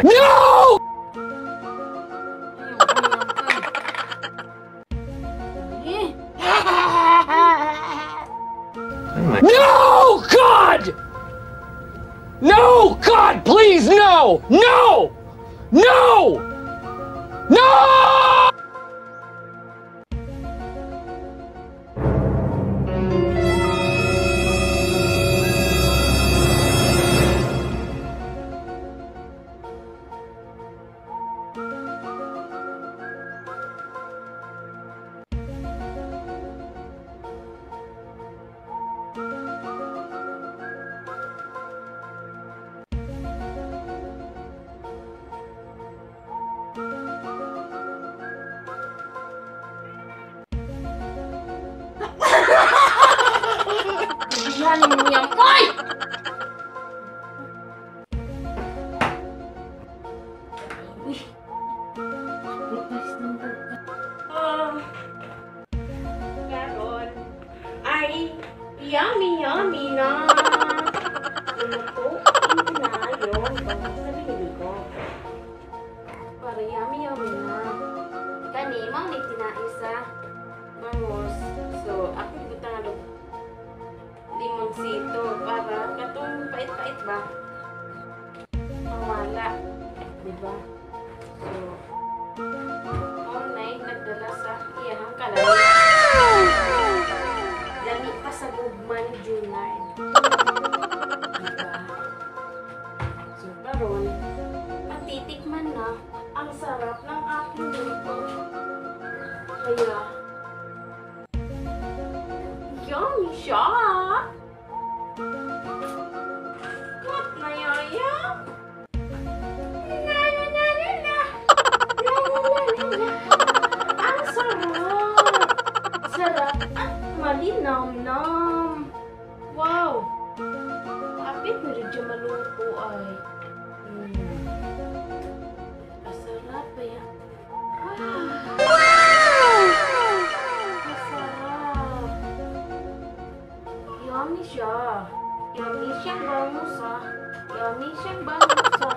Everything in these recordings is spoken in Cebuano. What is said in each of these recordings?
No! No, God! No, God, please, no! No! No! No! Karon ay yummy yummy na. Lulutuin na yung bangus na binili ko. Para yummy yummy na. Kani mao ni tinai sa bangus. So ako gibutang og limonsito para katong pait-pait ba mawala, diba? So mao nagdala sa iyahang kalami. Lami pa sa gugma ni Junard. Diba? So karon matitikman na ang sarap ng aking luto. Kaya yummy siya! Cut na yaya! Na na na na na! Na na na na na! Ang sarap! Sarap at malinamnam! Wow! Kapit na rin dyan maluto ay. Kasarap ba yan? Wow! Kasarap! Yummy siya! Yummy siyang bangus ah! Yummy siyang bangus ah!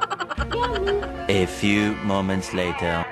Yummy! A few moments later.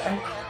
Ganda.